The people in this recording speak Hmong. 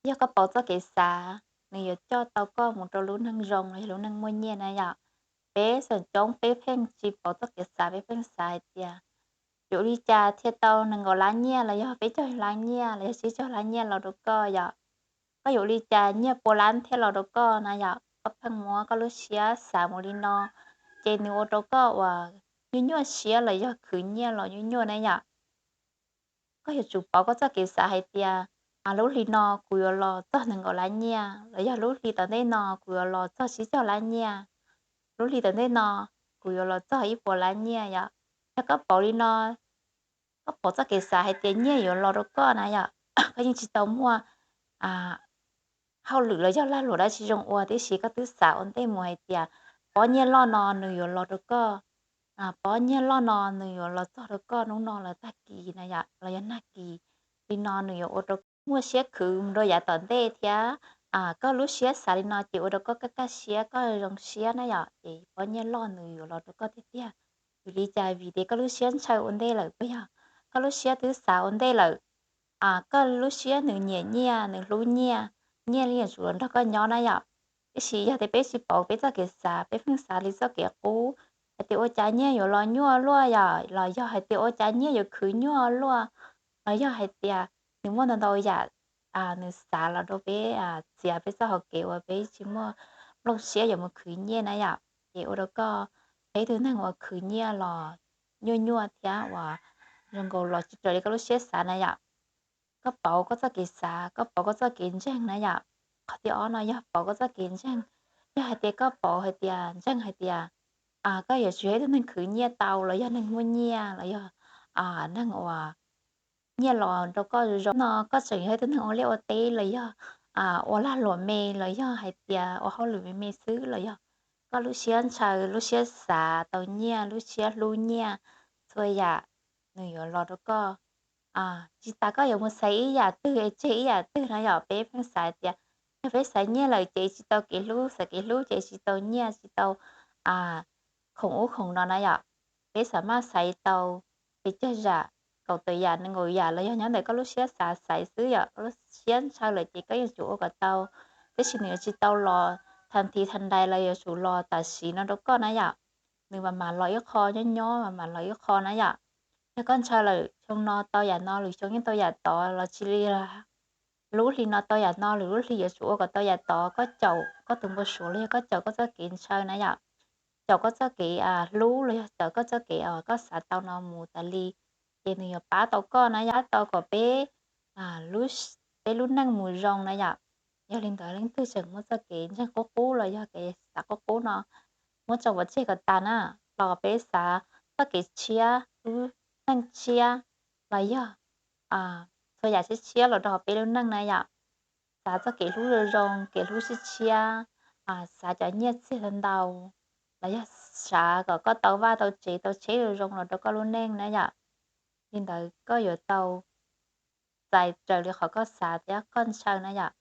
yog koj pauv txoj kev xav, nws yuav coj tau koj mus rau lub neej zoo los yog lub neej muaj nyiaj na yom. Peb feem coob peb pheej tsis pauv txoj kev xav, peb pheej xav hais tias yuav ua li cas thiaj tau nees nkaum lab nyiaj los yog peb caug lab nyiaj los yog tsib caug lab nyiaj los rau koj yom. Koj yuav ua li cas nyiaj pua lab thiaj los rau koj na yom. Koj pheej muab koj lub siab xav mus li no, ces nws ua rau koj uas nyuaj nyuaj siab los yog khwv nyiaj los nyuaj nyuaj na yom. Koj yuav tsum pauv koj txoj kev xav hais tias lub hli no kuv yuav los txog nees nkaum lab nyiaj, los yog lub hli tom ntej no kuv yuav los txog tsib caug lab nyiaj, lub hli tom ntej no kuv yuav los txog ib puas lab nyiaj yom. Yog koj pauv li no, koj pauv txoj kev xav hais tias nyiaj yuav los rau koj na yom, koj yeej tsis tau muaj hauj lwm los yog lag luam dab tsi zoo ua, tiam sis koj twb xav ua ntej mus hais tias pob nyiaj loj no nws yuav los rau koj, pob nyiaj loj no nws yuav los txog rau koj hnub no los tag kis na yom, los yog nag kis. Li no nws yuav ua rau koj muaj siab khwv mus rau yav tom ntej thiab. Koj lub siab xav li no ces ua rau koj kaj kaj siab, koj zoo siab na yom, ces pob nyiaj loj nws yuav los rau koj tiag tiag. Vim li cas? Vim tias koj lub siab ntshaw ua ntej lawm puas yog? Koj lub siab twb xav ua ntej lawm, koj lub siab nws nyiam nyiaj, nws hlub nyiaj, nyiaj li yuav tsum los nrog koj nyob na yom. Tiam sis yog tias peb tsis pauv peb txoj kev xav, peb pheej xav li txoj kev qub, hais tias ua cas nyiaj yuav los nyuaj luaj yom, los yog hais tias ua cas nyiaj yuav khwv nyuaj luaj, los yog hais tias nws muaj ntau ntau yam nws xav los rau peb, txiav peb txoj hau kev uas peb tsis muaj nplooj siab yuav mus khwv nyiaj na yom. Ces ua rau koj yog ib tug neeg uas khwv nyiaj los nyuaj nyuaj thiab uas zoo nkaus los tsis raws li koj lub siab xav na yom. Koj pauv koj txoj kev xav, koj pauv koj txoj kev ntseeg na yom. Qhov thib ob no yog pauv koj txoj kev ntseeg. Yog hais tias koj pauv hais tias ntseeg hais tias koj yuav tsum yog ib tug neeg khwv nyiaj tau los yog neeg muaj nyiaj los yog neeg uas nyiaj los rau koj zoo no, koj tseem yog ib tug neeg ua liaj ua teb los yog ua lag luam me los yog hais tias ua hauj lwm me me xwb los yog koj lub siab ntshaw, lub siab xav tau nyiaj, lub siab hlub nyiaj, txhua yam nws yuav los rau koj. Tsis tas koj yuav mus xaiv ib yam twg es tseg ib yam twg na yom. Peb pheej xav tias yog peb xaiv nyiaj lawm ces tsis tau kev hlub, xaiv kev hlub ces tsis tau nyiaj, tsis tau khoom ub khoom no na yom. Peb xam maj xaiv tau pes tsawg yam, kaum tawm yam, nees nkaum yam los yog nyob ntawm koj lub siab xav xaiv xwb yom. Koj lub siab ntshaw lawm ces koj yuav tsum ua kom tau, tab sis nws yuav tsis tau los thas thiv thas nrais los yuav tsum los tam sim no rau koj na yom. Nws mam mam los ib qho, nyob nyob mam mam los ib qho na yom. Yog koj ntshaw lawm xyoo no tau yam no, lwm xyoo yeej tau yam tod los tsis li, lub hli no tau yam no, lwm lub hli yuav tsum ua kom tau yam tod. Koj caum koj tus npau suav los yog koj caum koj txoj kev ntshaw na yom. Caum koj txoj kev hlub los yog caum koj txoj kev koj xav tau no mus tas li, ces nws yuav pab tau koj na yom, pab tau kom peb, peb lub neej mus zoo na yom. Yog li ntawd leej twg tseem muaj txoj kev ntseeg qub qub los yog kev xav qub qub no, muab tso pov tseg kom tas na, los peb xav txoj kev tshiab, lub neej tshiab, los yog txhua yam tshiab tshiab los rau hauv peb lub neej na yom. Xav txoj kev hlub zoo zoo, kev hlub tshiab tshiab, xav cov nyiaj txiag ntau ntau, los yog xav kom koj tau vaj tau tsev tau tsheb zoo zoo los rau koj lub neej na yom. Li ntawd koj yuav tau txais raws li qhov koj xav thiab koj ntshaw na yom.